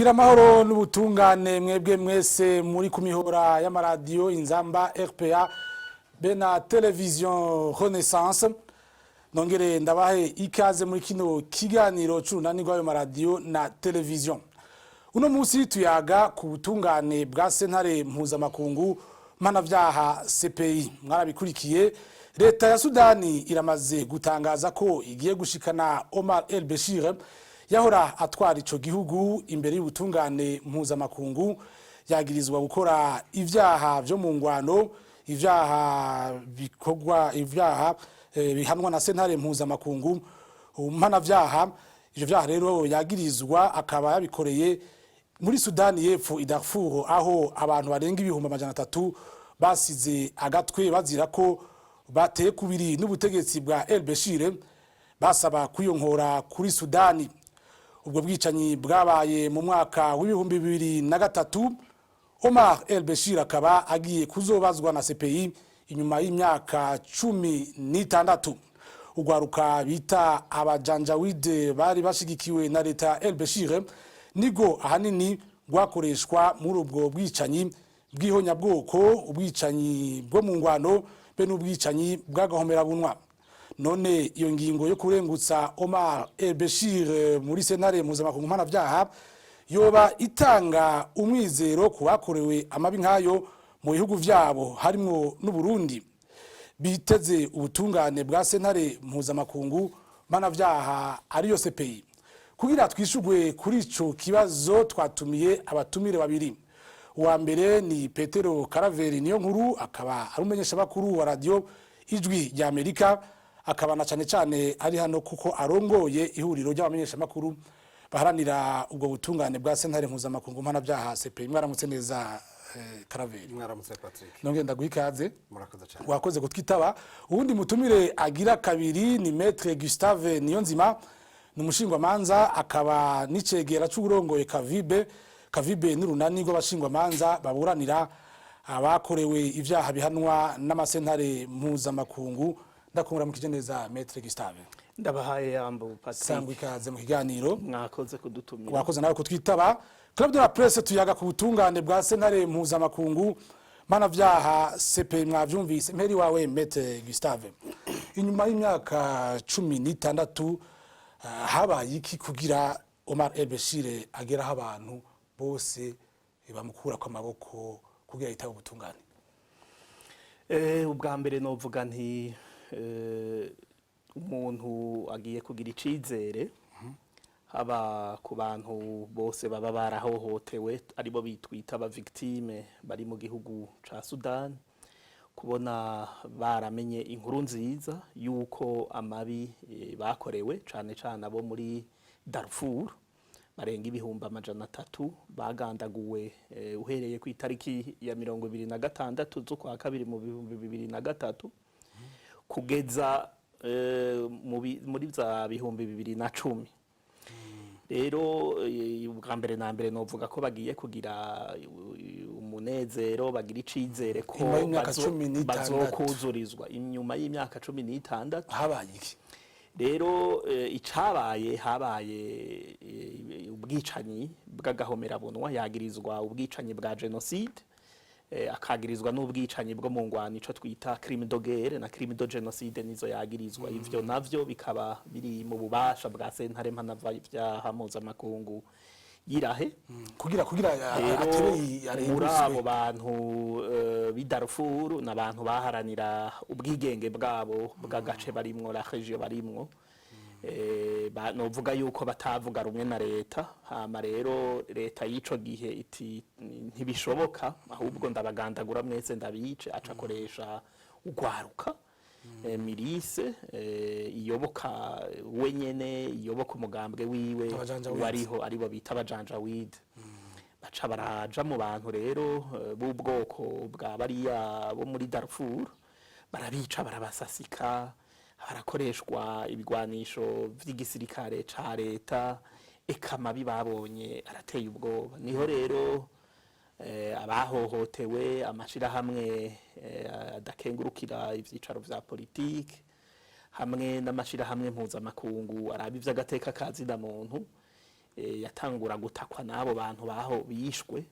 Gira amahoro n'ubutungane mwebwe mwese muri ku mihora y'amaradiyo Inzamba, RPA be na Television Renaissance. Nongere ndabahe ikaze muri kino kiganiro c'urunani rw'ayo maradiyo na televiziyo. Uno munsi tuyaga ku butungane bwa Sentare Mpuzamakungu Mpanavyaha, CPI. Mwarabikurikiye, leta ya Sudani iramaze gutangaza ko igiye gushikana Omar El Bashir, yahora atwara ico gihugu, imbere y'ubutungane mpuzamakungu. Yagirizwa gukora ivyaha vyo mu ngwano, ivyaha bikorwa, ivyaha bihanwa na Sentare Mpuzamakungu Mpanavyaha. Ivyo vyaha rero yagirizwa akaba yabikoreye muri Sudani y'Epfo, i Darfur, aho abantu barenga 300,000 basize agatwe bazira ko bateye kubiri n'ubutegetsi bwa El Bashir, basaba kwiyonkora kuri Sudani. Ubwo bwicanyi bwabaye mu mwaka w'2003. Omar El Bashir akaba agiye kuzobazwa na CPI inyuma y'imyaka 16. Urwaruka bita Abajanjawide bari bashigikiwe na leta El Bashir nigo ahanini rwakoreshwa muri ubwo bwicanyi bw'ihonyabwoko, ubwicanyi bwo mu ngwano be n'ubwicanyi bw'agahomerabunwa. None iyo ngingo yo kurengutsa Omar El Bashir muri Sentare Mpuzamakungu Mpanavyaha yoba itanga umwizero ku bakorewe amabi nk'ayo mu bihugu vyabo, harimwo n'Uburundi, biteze ubutungane bwa Sentare Mpuzamakungu Mpanavyaha, ariyo CPI? Kugira twishugwe kuri ico kibazo, twatumiye abatumire babiri. Uwa mbere ni Petero Karaveri Niyo Nkuru, akaba ari umumenyeshamakuru wa Radio Ijwi rya Amerika, akaba na cane cane ari hano kuko arongoye ihuriro ry'abamenyeshamakuru baharanira ubwo butungane bwa Sentare Mpuzamakungu Mpanabyaha, CPI. Mwaramutse neza, Karaveri. Mwaramutse, Patrick. Nongeye ndaguha ikaze. Murakoze cyane. Wakoze kutwitaba. Uwundi mutumire agira kabiri ni Maître Gustave Niyonzima, ni umushingwamanza akaba n'icegera c'uwurongoye Kavibe. Kavibe n'urunani rw'abashingwamanza baburanira abakorewe ivyaha bihanwa n'amasentare mpuzamakungu. Ndakuramukije neza, Maître Gustave. Ndabahaye yambo, Patrick. Sangwa ikaze mu kiganiro. Mwakoze kudutumira. Wakoze nawe kutwitaba. Club de la Presse, tuyaga ku butungane bwa Sentare Mpuzamakungu Mpanavyaha, CP. Mwavyumvise. Mperi wawe, Maître Gustave, inyuma y'imyaka 16 habaye iki kugira Omar El Bashir ageraho abantu bose bamukura ko amaboko kugira yitabe ubutungane? Ubwa mbere novuga nti umuntu agiye kugira icizere, haba ku bantu bose baba barahohotewe, aribo bitwita aba victime bari mu gihugu ca Sudan, kubona baramenye inkuru nziza yuko amabi bakorewe, cane cane abo muri Darfur barenga 300,000 bagandaguwe uhereye ku itariki ya 26 z'ukwa kabiri mu 2003 kugeza muri za 2010. Rero ubwa mbere na mbere novuga ko bagiye kugira umunezero, bagira icizere ko Inyuma y'imyaka 16. bazokuzurizwa inyuma y'imyaka 16. Habaye iki? Rero icabaye, habaye ubwicanyi bw'agahomerabunwa. Yagirizwa ubwicanyi bwa genocide, akagirizwa n'ubwicanyi bwo mu ngwano, ico twita crime de guerre na crime de génocide, nizo yagirizwa. Ivyo navyo bikaba biri mu bubasha bwa Sentare Mpanavyaha Mpuzamakungu yirahe. Kugira Rero atere muri arengutswe. abo bantu b'i Darfur ni abantu baharanira ubwigenge bwabo bw'agace barimwo, la région barimwo. Novuga yuko batavuga rumwe na leta. Hama rero leta y'ico gihe iti: "Ntibishoboka, ahubwo ndabagandagura mwese, ndabice." Aca akoresha ugwaruka, milice iyoboka wenyene, iyoboka umugambwe wiwe Abajanjawidi. wariho, aribo bita Abajanjawide. Baca baraja mu bantu rero b'ubwoko bwa bariya bo muri Darfur, barabica, barabasasika, barakoreshwa ibigwanisho vy'igisirikare ca leta. Eka amabi babonye arateye ubwoba. Niho rero abahohotewe, amashirahamwe adakengurukira ivyicaro vya politike hamwe n'amashirahamwe mpuzamakungu araba ivy'agateka ka zina muntu. Yatangura gutakwa n'abo bantu baho bishwe,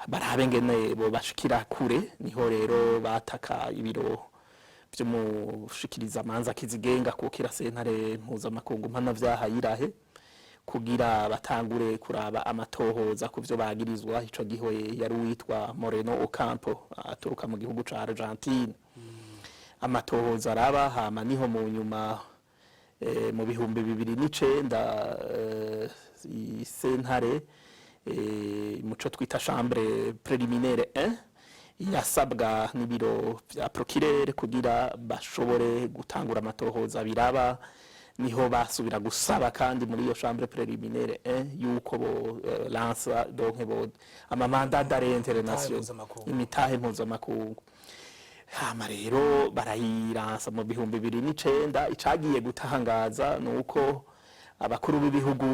barabe ngene bo bashikira kure. Niho rero bataka ibiro vy'umushikiriza manza kizigenga kukira sentare mpuzamakungu mpanavyaha yirahe, kugira batangure kuraba amatohoza ku vyo bagirizwa. Ico gihe yari uwitwa Moreno Ocampo aturuka mu gihugu ca Argentine. Amatohoza araba, hama niho mu nyuma mu 2009 sentare muco twita chambre préliminaire 1 yasabwa n'ibiro vya procureur kugira bashobore gutangura amatohoza, biraba. Niho basubira gusaba kandi muri iyo chambre préliminaire 1 yuko bo lança donc bo ama mandat d'arrêt international, mpuzamakungu. Imitahe mpuzamakungu. Hama rero barayiransa mu 2009. Icagiye gutangaza ni uko abakuru b'ibihugu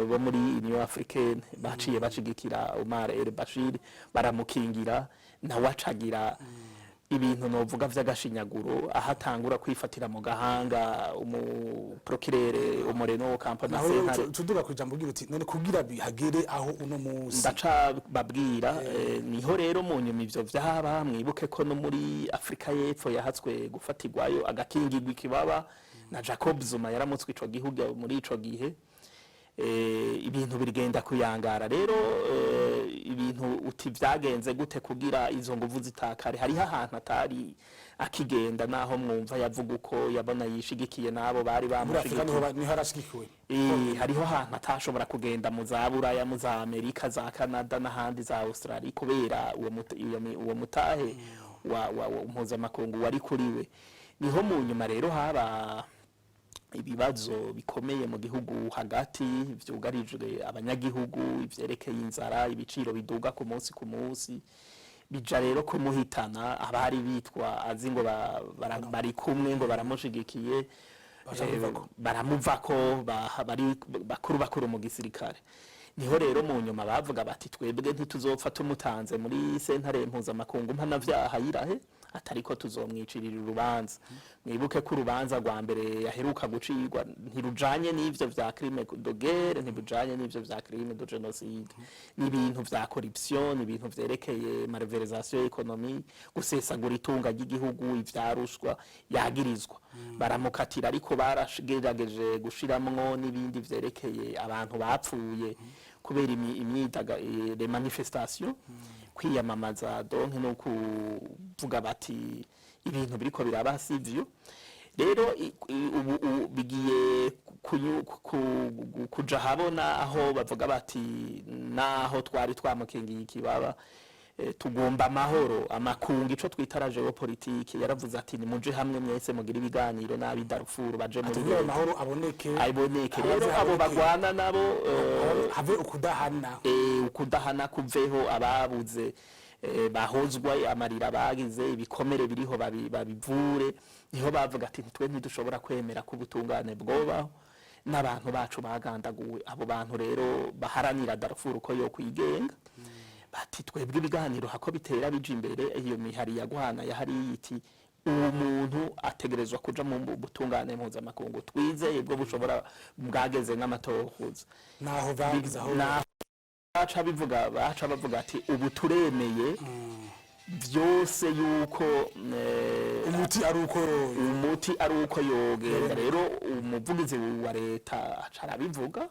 bo muri Union Africaine baciye bashigikira Omar El Bashir, baramukingira, nawe acagira ibintu novuga vy'agashinyaguro, aho atangura kwifatira mu gahanga umuprocureur Moreno Ocampo na Naho sentare. Tuduga kwijambo ugira uti none kugira bihagere aho uno munsi? Ndaca babwira. Niho rero mu nyuma ivyo vyaba, mwibuke ko no muri Afrika y'Epfo yahatswe gufatirwayo agakingirwa ikibaba na Jacob Zuma yaramutswe ico gihugu muri ico gihe. Ibintu birigenda kuyangara rero. Ibintu uti vyagenze gute kugira izo nguvu zitakare? Hariho ahantu atari akigenda, naho mwumva yavuga uko yabona yishigikiye n'abo bari Muri Afurika bamushigikiye. Niho arashigikiwe. Hariho ahantu atashobora kugenda mu za Buraya, mu za Amerika, za Canada n'ahandi, za Australia, kubera uwo mutahe wa mpuzamakungu wari kuri we. Niho mu nyuma rero haba ibibazo bikomeye mu gihugu hagati vyugarijwe abanyagihugu, ivyerekeye inzara, ibiciro biduga ku munsi ku munsi, bija rero kumuhitana. Abari bitwa azi ngo bari kumwe, ngo baramushigikiye, baramuvako, bari bakuru bakuru mu gisirikare. Niho rero mu nyuma bavuga bati twebwe ntituzopfa tumutanze muri sentare mpuzamakungu mpanavyaha yirahe, atariko tuzomwicirira urubanza. Mwibuke ko urubanza rwa mbere yaheruka gucirwa ntirujanye n'ivyo vya crime de guerre, ntirujanye n'ivyo vya crime de génocide, n'ibintu vya corruption, n'ibintu vyerekeye malversation économique, gusesagura itunga ry'igihugu, ivya ruswa yagirizwa. Baramukatira, ariko baragerageje gushiramwo n'ibindi vyerekeye abantu bapfuye kubera imyidaga, les manifestations, kwiyamamaza, donc no kuvuga bati ibintu biriko biraba sivyo. Rero ubu bigiye kuja habona, aho bavuga bati naho twari twamukingiye ikibaba, tugomba amahoro. Amakungu, ico twita la géopolitique, yaravuze ati nimuje hamwe mwese mugire ibiganiro n'ab'i Darfur baje muri kugira leta. Amahoro aboneke. Aboneke rero. Abaze Abo haboneke. bagwana nabo Have ukudahana. Ukudahana kuveho, ababuze bahozwa amarira bagize, ibikomere biriho babivure. Niho bavuga ati twe ntidushobora kwemera ko ubutungane bwobaho n'abantu bacu bagandaguwe. Abo bantu rero baharanira Darfur uko yo kwigenga, bati twebwe ibiganiro hako bitera bija imbere, iyo mihari yagwana yahari iti uwo muntu ategerezwa kuja mu butungane mpuzamakungu twizeye bwo bushobora bwageze n'amatohoza. Naho bagize aho. Naho baca bivuga, baca bavuga ati ubu turemeye byose yuko umuti ari uko umuti ari uko yogenda. Rero umuvugizi wa leta aca arabivuga,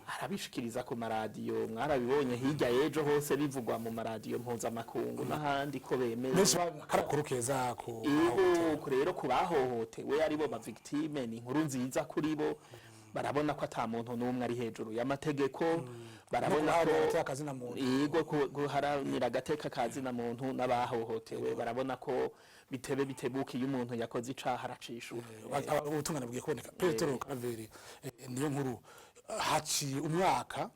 arabishikiriza ku maradiyo, mwarabibonye hirya y'ejo hose bivugwa mu maradiyo mpuzamakungu n'ahandi ko bemeye. Benshi karakuru keza ku Ego rero, ku bahohotewe aribo ba victime, ni inkuru nziza kuri bo. Barabona ko ata muntu n'umwe ari hejuru y'amategeko, barabona ko agateka kazina muntu. Yego, guharanira agateka kazina muntu n'abahohotewe, barabona ko bitebe bitebuka, iyo umuntu yakoze icaha aracishura. Ubutungane bugiye kuboneka. Petero Karaveri, niyo nkuru, haciye umwaka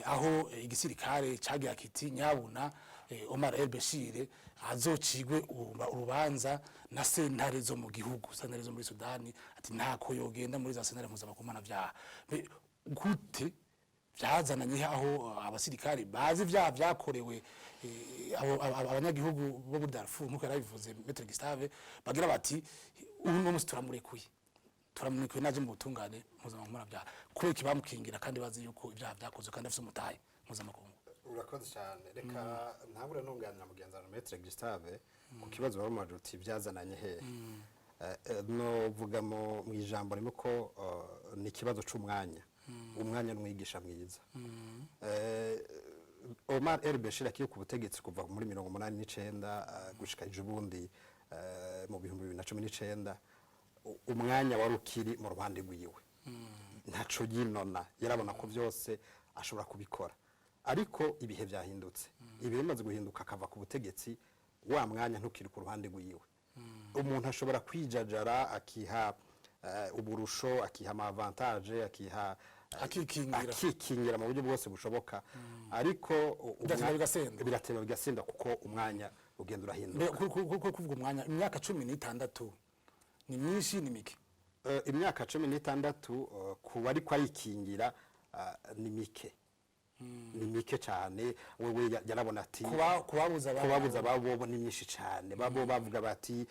aho igisirikare cagira kiti nyabuna Omar El Bashir azocigwe urubanza na sentare zo mu gihugu, sentare zo muri Sudani, ati ntako yogenda muri za sentare mpuzamakungu mpanavyaha. Gute byazananye aho abasirikare bazi ibyaha byakorewe abanyagihugu bo muri Darfur, nkuko yarabivuze Maître Gustave, bagira bati ubu no musi turamurekuye? Turamurekuye naje mu butungane mpuzamakungu mpanabyaha. Kubera iki bamukingira kandi bazi yuko ibyaha byakozwe kandi afise umutahe mpuzamakungu? Urakoze cyane. Reka ntabure nunganira mugenzi wawe Maître Gustave ku kibazo bamubaje uti byazananye hehe. Novuga mu ijambo rimwe ko ni ikibazo c'umwanya. Umwanya n'umwigisha mwiza. Omar El Bashir akiri ku butegetsi kuva muri 89 gushika ejo bundi mu 2019, umwanya wari ukiri mu ruhande rwiwe, ntaco yinona, yarabona ko byose ashobora kubikora. Ariko ibihe byahindutse, ibihe bimaze guhinduka akava ku butegetsi, wa mwanya ntukiri ku ruhande rwiwe. Umuntu ashobora kwijajara, akiha uburusho, akiha ama avantage, akiha Akikingira. akikingira mu buryo bwose bushoboka, ariko Birateba bigasenda. Birateba bigasinda kuko umwanya ugenda urahinduka. Mbe, kuvuga umwanya, imyaka 16 ni myinshi, ni mike? Imyaka 16 ku bariko arikingira ni mike, ni mike cyane. Wewe yarabona ati Kubabuza ababo. Kubabuza ababo bo ni myinshi cyane. Babo bavuga bati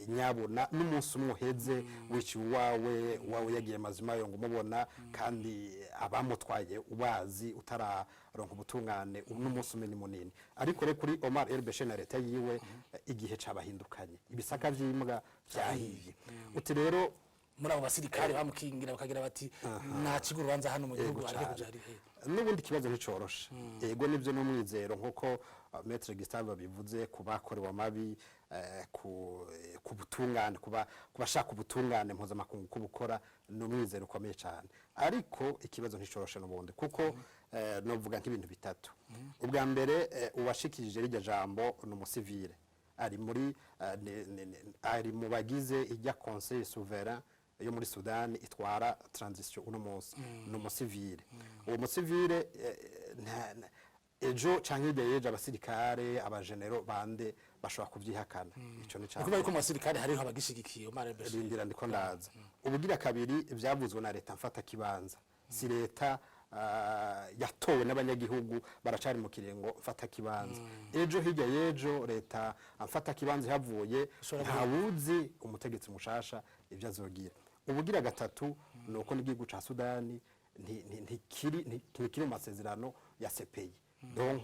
nyabona n'umunsi umwe uheze wiciwe uwawe, uwawe yagiye mazima yo ngo umubona kandi abamutwaye ubazi, utararonka ubutungane, n'umunsi umwe ni munini. Ariko rero kuri Omar El Bashir na leta yiwe, igihe cabahindukanye, ibisaka vy'imbwa vyahiye. Uti rero Muri abo basirikare bamukingira bakagira bati ntaciga urubanza hano mu gihugu, Yego areke cane. kuja ari he? N'ubundi ikibazo nticoroshe. Ego nibyo, n'umwizero nk'uko Maître Gustave bivuze ku bakorewe amabi, ku butungane, ku bashaka ubutungane mpuzamakungu kubukora, ni umwizero ukomeye cyane. Ariko ikibazo nticoroshe n'ubundi, kuko novuga nk'ibintu bitatu. Ubwa mbere, uwashikirije rirya jambo ni umusivile, ari muri ari mu bagize ijya Conseil souverain yo muri Sudani itwara transition uno munsi. Ni umusivile. Uwo musivile ejo canke hirya y'ejo abasirikare, abajenero bande bashobora kuvyihakana. Ico ni Ni kuvuga yuko mu basirikare hariho abagishigikiye Omar El Bashir? Rindira, ndiko ndaza. Ubugira kabiri, ivyavuzwe na leta mfata kibanza, si leta yatowe n'abanyagihugu, baracari mu kiringo mfata kibanza. Ejo hirya y'ejo leta mfata kibanza ihavuye, Ishobora ntawuzi umutegetsi mushasha ibyo azogira. Ubugira gatatu ni uko n'igihugu ca Sudani ntikiri mu masezerano ya CPI, donc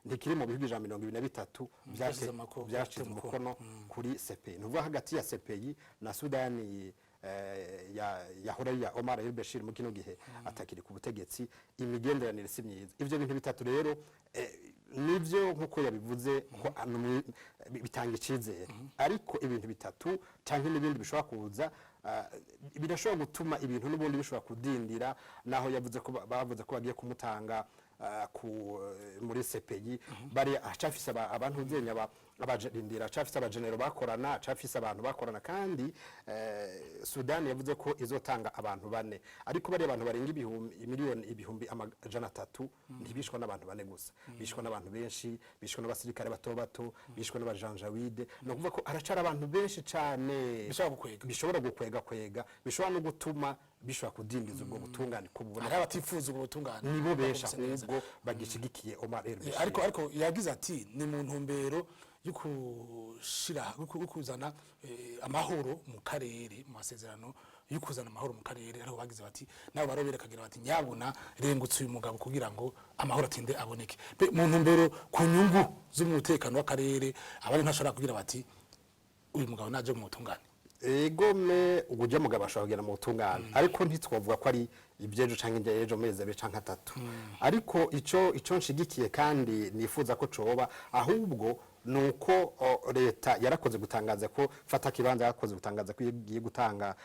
ntikiri mu bihugu 123 Vyashize vyashize umukono. umukono kuri CPI. Ni ukuvuga hagati ya CPI na Sudani yahora ari iya Omar El Bashir mu kino gihe atakiri ku butegetsi, imigenderanire si myiza. Ivyo bintu bitatu rero nivyo nkuko yabivuze ko bitanga icizere, ariko ibintu bitatu canke n'ibindi bishobora kuza birashobora gutuma ibintu n'ubundi bishobora kudindira. Naho yavuze ko bavuze ko bagiye kumutanga muri CPI, bari acafise abantu zenya abajerindira, acafise abajenero bakorana, acafise abantu bakorana. Kandi Sudani yavuze ko izotanga abantu bane, ariko bari abantu barenga ibihumbi miliyoni 300,000 ntibishwa n'abantu bane gusa, bishwa n'abantu benshi, bishwa n'abasirikare bato bato, bishwa n'abajanjawide. Ni ukuvuga ko aracara abantu benshi cane. Bishobora gukwega. Bishobora gukwega kwega, bishobora no gutuma bishobora kudindiza ubwo butungane ko buboneka. Hariho abatifuza ubwo butungane. Nibo benshi Bakumvise neza. ahubwo bagishigikiye Omar El Bashir. Ariko yagize ati ni mu ntumbero yo kushira yo kuzana amahoro mu karere, mu masezerano yo kuzana amahoro mu karere. Ariko bagize bati nabo barobera kagira bati nyabuna rengutse uyu mugabo kugira ngo amahoro atinde aboneke. Mu ntumbero ku nyungu z'umutekano w'akarere, abandi ntashobora kugira bati uyu mugabo naje mu butungane. Egome ujya mugabo ashobora kugenda mu butungane, ariko ntitwavuga ko ari iby'ejo canke irya ejo, mezi 2 canke 3. Ariko ico nshigikiye kandi nifuza ko coba ahubwo ni uko leta yarakoze gutangaza ko fata kibanza yarakoze gutangaza ko igiye gutanga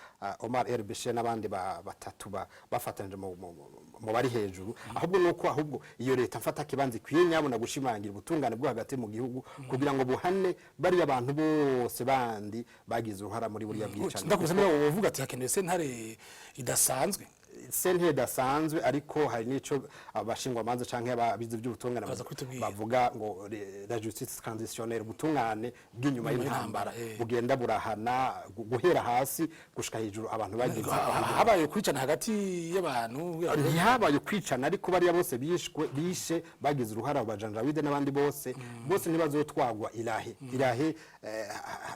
Omar El Bashir n'abandi batatu bafatanije mu bari hejuru. Ahubwo nuko ahubwo iyo leta mfata kibanza ikwiye nyabona gushimangira ubutungane bwo hagati mu gihugu kugira ngo buhane bariya abantu bose bandi bagize uruhara muri buriya bwicanyi. Ndakuze niba wovuga ati hakenewe sentare idasanzwe. Sentare idasanzwe, ariko hari n'ico abashingwamanza canke ababizi by'ubutungane Baza kubitubwira. bavuga ngo la justice transitionnelle, ubutungane bw'inyuma y'intambara, y'intambara, bugenda burahana guhera hasi gushika hejuru abantu bagize Habaye kwicana hagati y'abantu? Ntihabaye kwicana, ariko bariya bose bishwe, bishe, bagize uruhara, abajanjawide n'abandi bose, bose ntibazotwagwa irahe. Irahe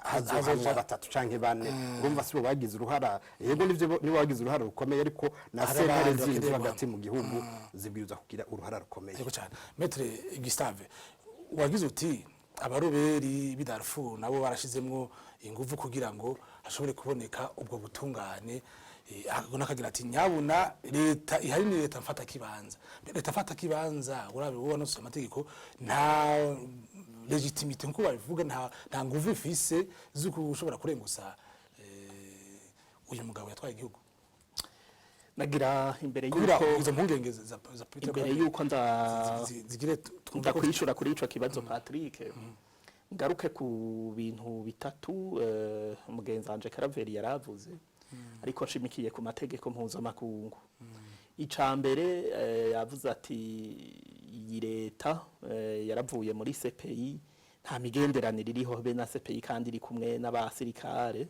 hazohanwa batatu canke bane. Urumva sibo bagize uruhara, yego nivyo, nibo bagize uruhara rukomeye, ariko na Hari sentare abandi zindi zo bakeneye hagati mu gihugu zibwirizwa kugira uruhara rukomeye. Yego cyane. Maître Gustave, wagize uti abaroberi b'i Darfur nabo barashizemwo ingufu kugira ngo hashobore kuboneka ubwo butungane. Akagira ati nyabuna leta ihari ni leta mfata kibanza. Leta mfata kibanza, urabe wowe wanose amategeko, nta légitimité nkuko babivuga, nta nguvu ifise z'uko ushobora kurengusa uyu mugabo yatwaye igihugu. Nagira imbere kugira yuko izo mpungenge za Peter imbere Kagame yuko nda zigire twumva ko ndakwishura kuri ico kibazo, Patrick, ngaruke ku bintu bitatu mugenzi wanje Karaveri yaravuze, ariko nshimikiye ku mategeko mpuzamakungu. Ica mbere, yavuze ati iyi leta yaravuye muri CPI, nta migenderanire iriho be na CPI kandi iri kumwe n'abasirikare,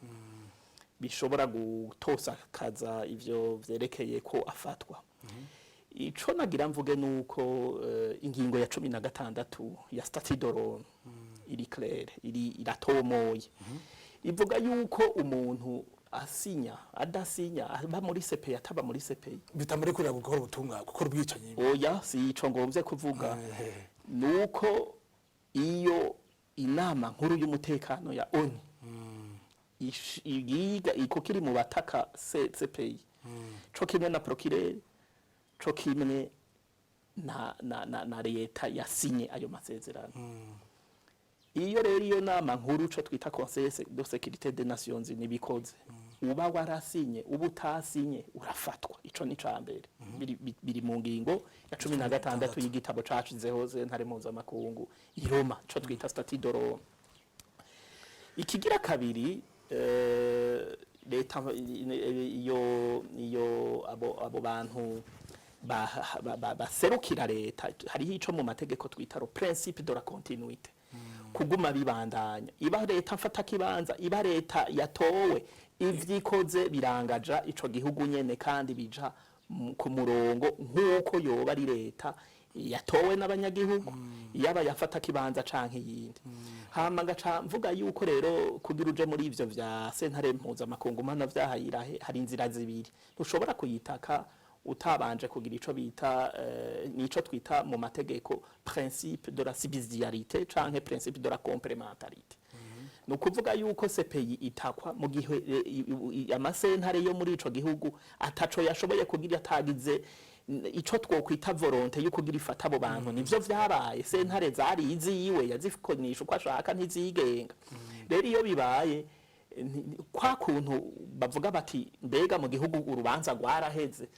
bishobora gutosakaza ivyo vyerekeye ko afatwa. Ico nagira mvuge nuko ingingo ya 16 ya Statut de Rome iri claire, iri iratomoye, ivuga yuko umuntu asinya, adasinya, aba muri CPI, ataba muri CPI, bitamurekurira gukora ubutunga, gukora ubwicanyi. Oya, si ico ngomvye kuvuga. Nuko iyo inama nkuru y'umutekano ya ONU yiga iko kiri mu bataka CPI, co kimwe na procureur, co kimwe na leta yasinye ayo masezerano. Iyo rero iyo nama nkuru, co twita Conseil de sécurité des Nations Unies, bikoze, uba warasinye, uba utasinye, urafatwa. Ico ni ca mbere. Biri mu ngingo ya 16 y'igitabo cashizeho sentare mpuzamakungu i Roma, co twita Statut de Rome. Ikigira kabiri, leta iyo abo bantu baserukira leta, hariho ico mu mategeko twita le principe de la continuité, kuguma bibandanya. Iba leta mfata kibanza, iba leta yatowe, ivyikoze birangaja ico gihugu nyene kandi bija ku murongo nk'uko yoba ari leta yatowe n'abanyagihugu, yaba yafata kibanza canke yindi. Hama ngaca mvuga yuko rero kugira uje muri ivyo vya sentare mpuzamakungu mpanavyaha yirahe, hari inzira zibiri. Ntushobora kuyitaka utabanje kugira ico bita nico twita mu mategeko principe de la subsidiarité canke principe de la complémentarité. Ni ukuvuga yuko CPI itakwa mu gihe amasentare yo muri ico gihugu ataco yashoboye kugira, atagize ico twokwita volonté yo kugira ifata abo bantu. Nivyo vyabaye, sentare zari iziwe, yazikonisha uko ashaka, ntizigenga. Rero iyo bibaye kwa kuntu bavuga bati mbega mu gihugu urubanza rwaraheze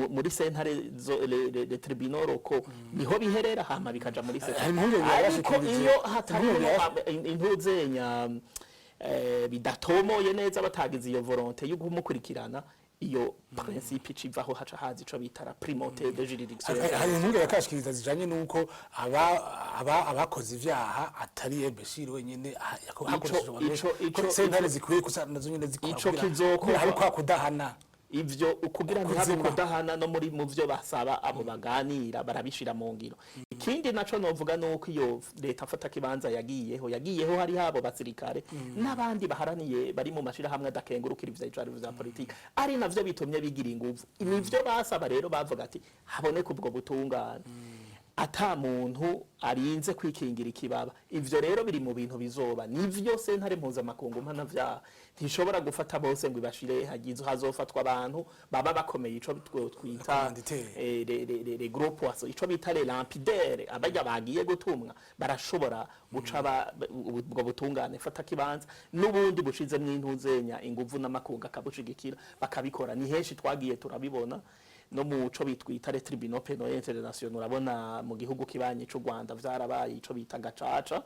muri sentare zo le tribunaux locaux, niho biherera, hama bikaja muri sentare. Hari impungenge Ariko yarashikirije. iyo hatarimo Impungenge intuzenya bidatomoye neza, batagize iyo volonté yo kumukurikirana, iyo principe icivaho, haca haza ico bita la primauté de juridiction. Hari impungenge yakashikiriza zijanye nuko aba abakoze ivyaha atari Bashir wenyene, hakoreshejwe abantu benshi. Ko sentare zikwiye kusa nazo nyene zikora Ico kizokorwa. kugira habe kwa kudahana. Ivyo ukugira ntihabe Kuzima. kudahana, no muri mu vyo basaba abo baganira barabishira mu ngiro. Ikindi naco novuga nuko iyo leta mfata kibanza yagiyeho hari habo basirikare n'abandi baharaniye bari mu mashirahamwe adakengurukira ivyicaro vya politike, ari navyo bitumye bigira inguvu. Nivyo basaba rero, bavuga ati haboneke ubwo butungane ata muntu arinze kwikingira ikibaba. Ivyo rero biri mu bintu bizoba. Nivyo, sentare mpuzamakungu mpanavyaha ntishobora gufata bose ngo ibashire hagize, hazofatwa abantu baba bakomeye, ico twita Commanditaire. Les gros poissons, ico bita les lampadaires. Abarya bagiye gutumwa barashobora guca ubwo butungane fata kibanza n'ubundi bushizemwo intuzenya inguvu n'amakungu akabushigikira, bakabikora. Ni henshi twagiye turabibona, no mu co bitwita les tribunaux pénaux internationaux. Urabona mu gihugu kibanyi c'u Rwanda vyarabaye, ico bita gacaca,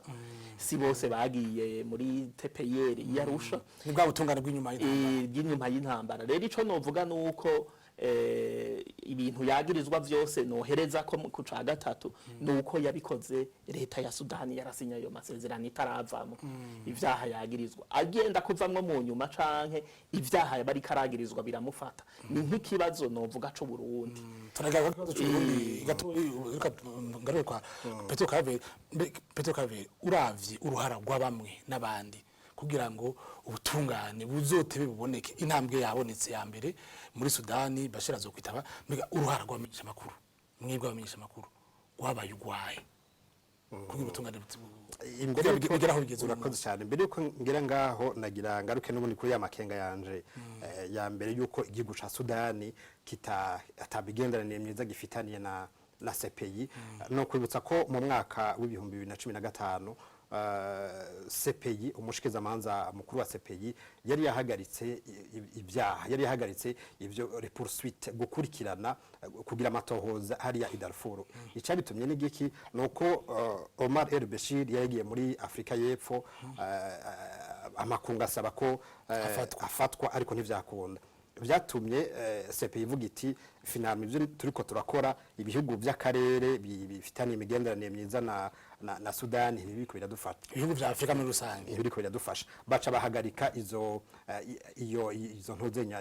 si bose bagiye muri TPIR y'Arusha. Ni bwa butungane bw'inyuma y'intambara. Bw'inyuma y'intambara. Rero ico novuga nuko Ibintu yagirizwa vyose nohereza ko ku ca gatatu nuko yabikoze leta ya Sudani yarasinya ayo masezerano itaravamo. Ivyaha yagirizwa agenda kuvamwo mu nyuma canke ivyaha bari karagirizwa biramufata, ni nk'ikibazo novuga co Burundi. Turagaruka ku kibazo c'Uburundi gato. Reka ngaruke kwa Petero Claver. Mbe Petero Claver, uravye uruhara rwa bamwe n'abandi kugira ngo ubutungane buzotebe buboneke, intambwe yabonetse ya mbere muri Sudani, Bashir azokwitaba, mbega uruhara rw'abamenyesha makuru, mwebwe abamenyesha makuru, rwabaye ugwaye kugira ubutungane Imbere kugira yuko bigere aho bigeze uno Urakoze munsi? cyane. Mbere yuko ngira ngaho, nagira ngaruke n'ubundi kuri ya makenga yanje ya mbere yuko igihugu ca Sudani kita atabigenderanire myiza gifitaniye na CPI, no kwibutsa ko mu mwaka w'2015 CPI, umushikizamanza mukuru wa CPI yari yahagaritse ibyaha, yari yahagaritse ivyo poursuite, gukurikirana, kugira amatohoza hariya i Darfur. Icabitumye ni giki? Nuko Omar El Bashir yagiye muri Afrika y'Epfo, amakungu asaba ko afatwa, ariko ntivyakunda. Byatumye CPI ivuga iti: "Finalement ibyo turiko turakora, ibihugu by'akarere bifitaniye imigenderanire myiza na Sudani ntibiriko biradufata." Ibihugu vya Afrika muri rusange. Ntibiriko biradufasha. Baca bahagarika izo iyo izo ntuzenya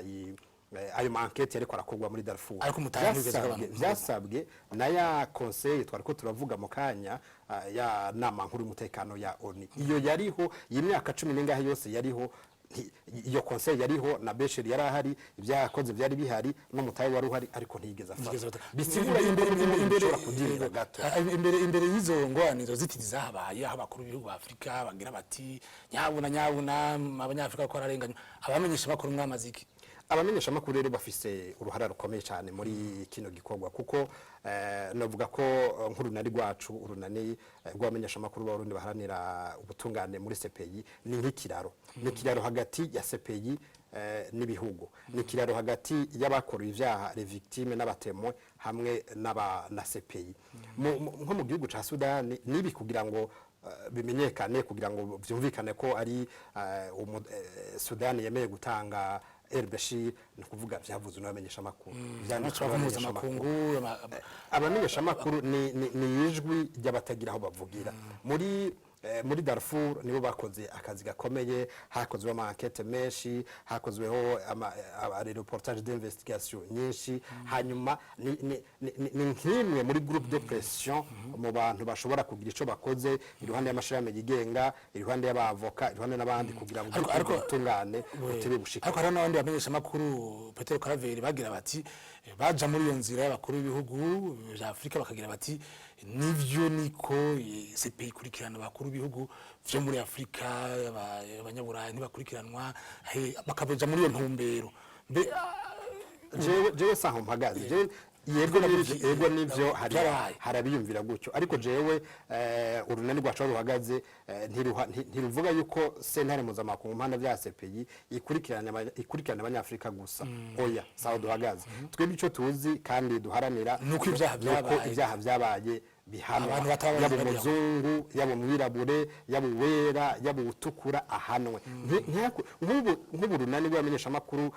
ayo ma enquêtes yariko arakorwa muri Darfur. Ariko umutahe ntiwigeze ugabanuka. Vyasabwe na ya conseil twariko turavuga mu kanya, ya nama nkuru y'umutekano ya ONU. Iyo yariho iyi myaka 10 n'ingahe yose yariho, iyo conseil yariho na Bashir yari ahari, ibyakoze byari bihari, n'umutahe wari uhari, ariko ntiyigeze Ntigeze afatwa. Bisigura yuko imbere bishobora kudindira gato. Imbere y'izo ngorane, izo zitiri zahabaye, aho abakuru b'ibihugu ba Afurika bagira bati: "Nyabuna nyabuna, abanyafurika ko ararenganywa," abamenyesha bakuru mwamaze iki? Abamenyeshamakuru rero bafise uruhara rukomeye cyane muri kino gikorwa, kuko navuga ko nk'urunani rwacu, urunani rw'abamenyeshamakuru b'Abarundi baharanira ubutungane muri CPI, ni nk'ikiraro, ni ikiraro hagati ya CPI n'ibihugu, ni ikiraro hagati y'abakorewe ivyaha, les victimes n'aba témoins, hamwe na CPI. Nko mu gihugu ca Sudani nibi, kugira ngo bimenyekane, kugira ngo vyumvikane ko ari Sudani yemeye gutanga El Bashir, ni ukuvuga vyavuzwe n'abamenyeshamakuru, vyanditswe n'abamenyeshamakuru. Mpuzamakungu. Abamenyeshamakuru ni ijwi ry'abatagira aho bavugira. Muri Darfur nibo bakoze akazi gakomeye. Hakozweho ama enquêtes menshi, hakozweho ama reportage d'investigation nyinshi. Hanyuma ni nk'imwe muri groupe de pression mu bantu bashobora kugira ico bakoze iruhande y'amashirahamwe yigenga, iruhande y'abavoka, iruhande n'abandi, kugira ngo ubutungane butebe bushike. Ariko hariho n'abandi bamenyesha makuru, Petero Claver, bagira bati baja muri iyo nzira y'abakuru b'ibihugu vya Afurika, bakagira bati: "Nivyo, niko CPI ikurikirana abakuru b'ibihugu vyo muri Afurika, abanyaburayi ntibakurikiranwa," bakaja muri iyo ntumbero. Mbe Jewe saho mpagaze. Jewe yego nivyo, yego nivyo, hari Byarabaye. harabiyumvira gutyo, ariko jewe urunani rwacu aho ruhagaze ntiruvuga yuko sentare mpuzamakungu mpanabyaha CPI ikurikirana abanyafurika gusa. Oya, saho duhagaze. Twebwe ico tuzi kandi duharanira Nuko ibyaha nuko byabaye. ibyaha byabaye bihanwa. Abantu bataba Yaba bazi. umuzungu, yaba umwirabure, yaba uwera, yaba uwutukura, ahanwe. Nk'ubu urunani rw'abamenyeshamakuru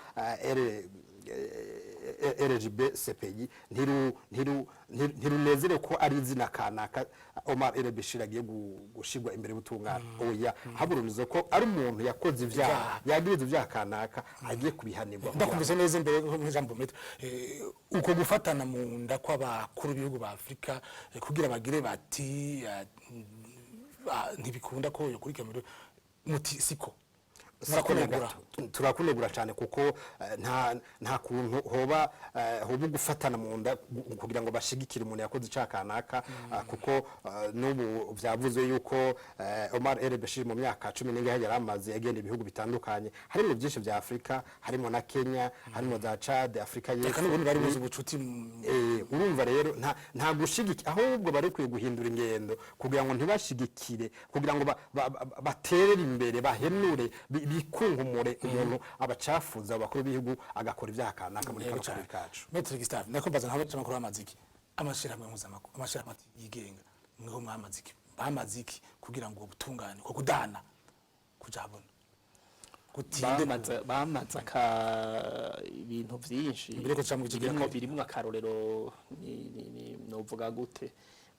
RGB CPI ntirunezere ko ari izina kanaka Omar El Bashir agiye gushigwa imbere y'ubutungane. Oya, haburunizo ko ari umuntu yakoze ivyaha, yagiriza ivyaha kanaka, agiye kubihanirwa. Ndakumvise neza. Imbere nk'ijambo metro, uko gufatana mu nda kw'abakuru b'ibihugu ba Afurika kugira bagire bati ntibikunda ko yokurikira, muti siko murakunegura? Turakunegura cyane, kuko nta kuntu hoba gufatana mu nda kugira ngo bashigikire umuntu yakoze icyaha kanaka, kuko n'ubu byavuzwe yuko Omar El Bashir mu myaka 10 n'ingahe yari amaze agenda ibihugu bitandukanye, harimo byinshi bya Afurika, harimo na Kenya, harimo za Chad, Afurika Reka y'Epfo. n'ubundi bari buzi ubucuti Urumva rero nta gushigikira, ahubwo bari kwiye guhindura ingendo kugira ngo ntibashigikire, kugira ngo baterere imbere, bahenure, bikunkumure umuntu abacafuza abakuru b'ibihugu agakora ibyaha kanaka muri Yego kano karere cyane. kacu. Maître Gustave, ndakumbaza nka benshi amakuru y'amaziki, amashirahamwe mpuzamakungu, amashirahamwe yigenga, mweho mwamaze iki kugira ngo ubutungane ko kudana kuja habona? Gutinde. Bamaze aka ibintu vyinshi. Mbere ko tuja mu gice birimwo kabiri. Birimwo akarorero ni novuga gute,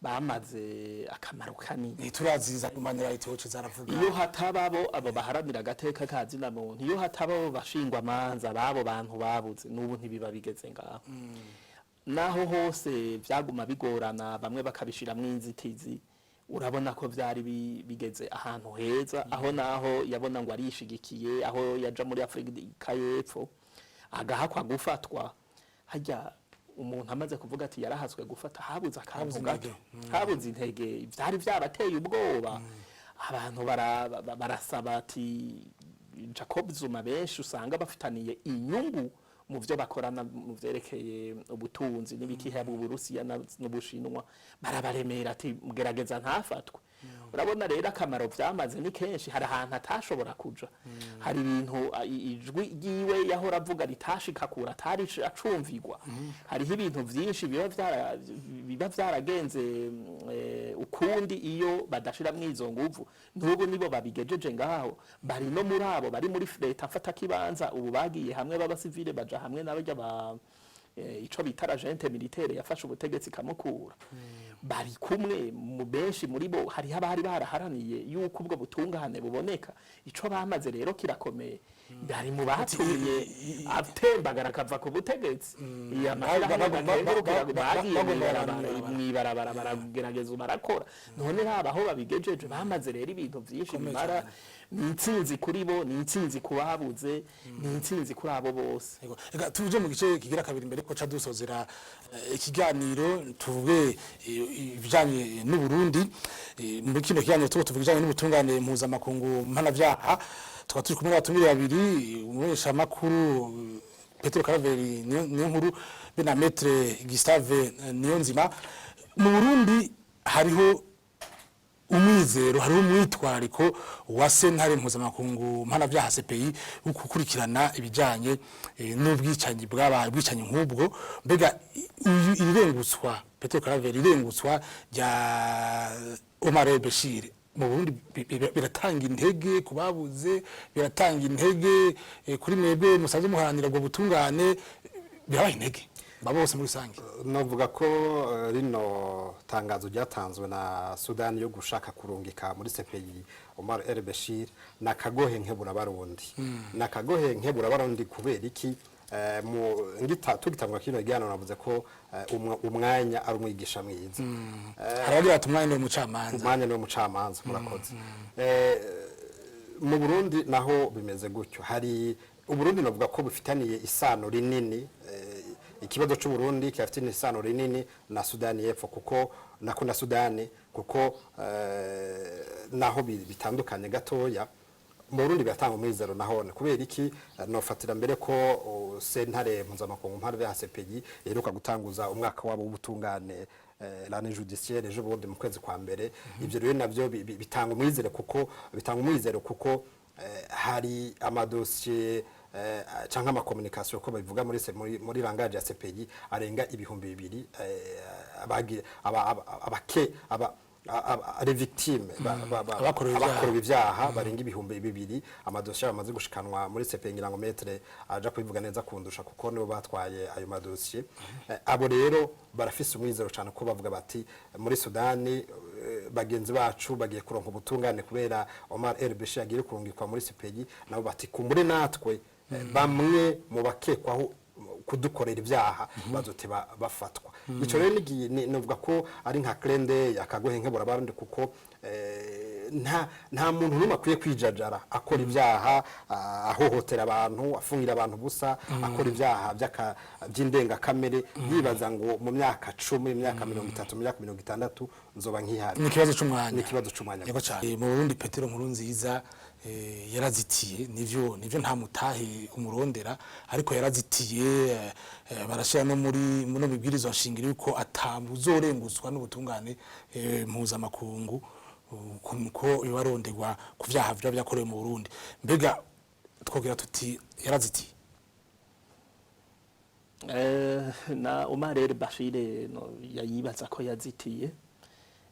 bamaze akamaro kanini. Ntituraziza Human Rights Watch zaravuga. Iyo hatababo abo baharanira agateka ka zina muntu, iyo hatababo bashingwa amanza babo bantu babuze, n'ubu ntibiba bigeze ngaho. Naho hose vyaguma bigorana, bamwe bakabishiramwo inzitizi, urabona ko vyari bigeze ahantu heza, aho naho yabona ngo arishigikiye, aho yaja muri Afrika y'Epfo agahakwa gufatwa. Harya umuntu amaze kuvuga ati yarahaswe gufata, habuze akantu Habuze gato. intege. Habuze intege, vyari vyabateye ubwoba. Abantu barasaba ati Jacob Zuma, benshi usanga bafitaniye inyungu mu byo bakorana mu vyerekeye ubutunzi n'ibiki, haba Uburusiya n'Ubushinwa, barabaremera ati mugerageza ntafatwe. Urabona rero akamaro vyamaze ni kenshi. Hari ahantu atashobora kuja, hari ibintu ijwi ryiwe yahora avuga ritashika kure, atari acumvigwa. Hariho ibintu vyinshi biba vyaragenze ukundi iyo badashiramwo izo nguvu. N'ubu nibo babigejeje ngaho, bari no muri abo bari muri leta mfata kibanza. Ubu bagiye hamwe b'abasivile, baja hamwe n'abarya ba ico bita la junte militaire yafashe ubutegetsi kamukura, bari kumwe. Mu benshi muri bo hariho abari baraharaniye yuko ubwo butungane buboneka. Ico bamaze rero kirakomeye, bari mu batumye atembagara akava ku butegetsi. Iya amashirahamwe bakengurukira bagiye mw'ibarabara, baragerageza, barakora. None raba aho babigejeje, bamaze rero ibintu vyinshi bimara. Ni intsinzi kuri bo, ni intsinzi ku babuze, ni intsinzi kuri abo bose. Yego. Reka tuje mu gice kigira kabiri mbere ko ca dusozera ikiganiro, tuvuge ibijanye n'u Burundi. Muri kino kiganiro tuko tuvuga ibijanye n'ubutungane mpuzamakungu mpanavyaha. Tukaba turi kumwe n'abatumire babiri, umumenyeshamakuru Petero Karaveri niyo nkuru be na Maître Gustave Niyonzima. Mu Burundi hariho umwizero, hariho umwitwariko wa sentare mpuzamakungu mpanavyaha CPI wo gukurikirana ibijanye n'ubwicanyi bwabaye, ubwicanyi nk'ubwo. Mbega irengutswa, Petero Karaveri, irengutswa rya Omar El Bashir mu Burundi biratanga intege ku babuze, biratanga intege kuri mwebwe musanzwe muharanira ubwo butungane, birabaha intege baba bose muri rusange? Navuga ko rino tangazo ryatanzwe na Sudani yo gushaka kurungika muri CPI Omar El Bashir nakagohe nkebura barundi, nakagohe nkebura barundi. Kubera iki? Mu ngita tugitangwa kino kiganiro navuze ko umwanya ari umwigisha mwiza. Hari abagira bati umwanya ni umucamanza. Umwanya ni umucamanza, murakoze. Mu Burundi naho bimeze gutyo. Hari Uburundi navuga ko bufitaniye isano rinini, ikibazo cy'u Burundi kirafitaniye isano rinini na Sudani y'Epfo, kuko nako na Sudani, kuko naho bitandukanye gatoya, mu Burundi biratanga umwizero nahone. Kubera iki? Nofatira mbere ko sentare mpuzamakungu mpanavyaha CPI iheruka gutanguza umwaka wabo w'ubutungane, l'année judiciaire, ejo bundi mu kwezi kwa mbere. Ivyo rero navyo bitanga umwizero, kuko bitanga umwizero kuko hari amadosiye canke ama communication, ko babivuga muri langage ya CPI, arenga 2000 abagi aba abake aba les victimes Abakorewe ivyaha. Abakorewe ivyaha barenga 2000, amadosiye bamaze gushikanwa muri CPI. Ngira ngo maître aja kubivuga neza kundusha, kuko nibo batwaye ayo madosiye. Abo rero barafise umwizero cyane, ko bavuga bati muri Sudani bagenzi bacu bagiye kuronka ubutungane kubera Omar El Bashir agiye kurungikwa muri CPI. Nabo bati kumbure natwe bamwe mu bakekwaho kudukorera ibyaha bazoteba bafatwa. Ico rero novuga ko ari nka clin d'œil, akagohe nkebura barundi, kuko nta muntu n'umwe akwiye kwijajara akora ibyaha, ahohotera abantu, afungira abantu busa, akora ibyaha by'indengakamere, yibaza ngo mu myaka 10, imyaka 30, mu myaka 60 nzoba nkihari. Ni ikibazo c'umwanya. Ni ikibazo c'umwanya. Yego cyane. Mu Burundi Petero Nkurunziza yarazitiye, nivyo nta mutahe umurondera, ariko yarazitiye, barashira no muri no mibwirizwa nshingiro yuko atamuzorenguzwa n'ubutungane mpuzamakungu ko yobaronderwa ku vyaha vyoba vyakorewe mu Burundi. Mbega twogira tuti yarazitiye? Na Omar El Bashir no, yayibaza ko yazitiye.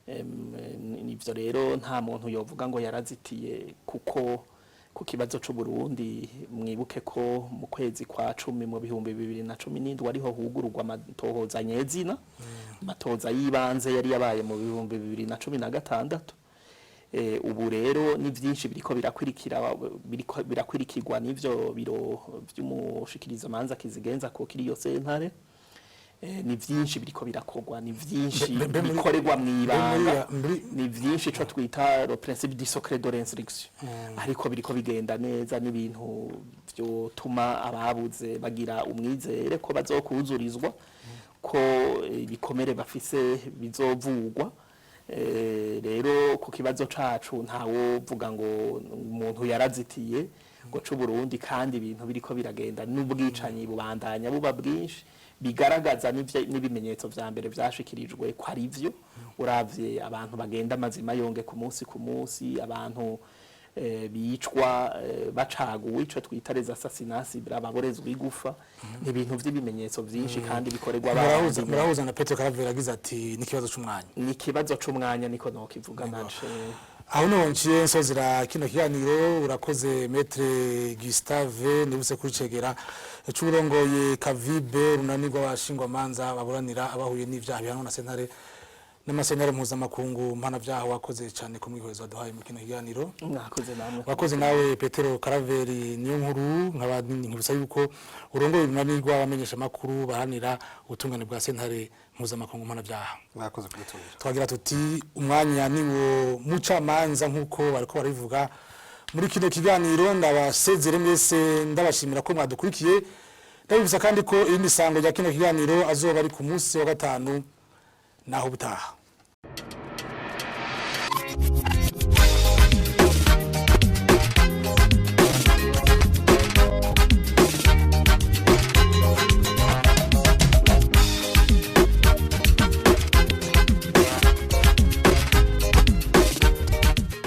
Nivyo rero nta muntu yovuga ngo yarazitiye, kuko Ku kibazo c'u Burundi, mwibuke ko mu kwezi kwa 10 mu 2017 ariho hugururwa amatohoza nyezina. Amatohoza y'ibanze yari yabaye mu 2016. Ubu rero ni byinshi biriko birakwirikira, biriko birakwirikirwa n'ivyo biro vy'umushikiriza manza kizigenza ko kiri yo sentare. Ni byinshi biriko birakorwa, ni byinshi bikorerwa mw'ibanga, ni byinshi ico twita le principe du secret de l'instruction, ariko biriko bigenda neza, n'ibintu vyotuma ababuze bagira umwizere ko bazokuzurizwa, ko ibikomere bafise bizovugwa. Rero ku kibazo cacu, ntawovuga ngo umuntu yarazitiye ngo c'u Burundi, kandi ibintu biriko biragenda n'ubwicanyi bubandanya buba bwinshi, bigaragaza n'ibimenyetso vya mbere vyashikirijwe ko ari vyo. Uravye abantu bagenda amazima yonge ku munsi ku munsi, abantu bicwa bacaguwe, ico twita les assassinats, ababorezwa igufa, ni ibintu vy'ibimenyetso vyinshi kandi bikorerwa Murahuza. abandi. Murahuza na Petero Karavera agize ati n'ikibazo c'umwanya. Ni ikibazo c'umwanya, niko nokivuga nanje. Aho niho nciye nsozera kino kiganiro. Urakoze, Maître Gustave Nibuse, kuri cegera c'uburongoye Kavibe, runani rw'abashingwamanza baburanira abahuye n'ivyaha bihanwa na sentare n'amasentare mpuzamakungu mpanavyaha. Wakoze cane ku mwihwezo waduhaye mu kino kiganiro. Mwakoze namwe. Wakoze nawe, Petero Karaveri Niyo Nkuru. Nkaba nkibutsa yuko urongoye urunani rw'abamenyesha makuru baharanira ubutungane bwa sentare mpuzamakungu mpanavyaha. Mwakoze kudutumira. Twagira tuti umwanya niwo mucamanza, nk'uko bariko barabivuga muri kino kiganiro. Ndabasezere mwese, ndabashimira ko mwadukurikiye. Ndabibutsa kandi ko irindi sango rya kino kiganiro azoba ari ku munsi wa gatanu. Naho ubutaha.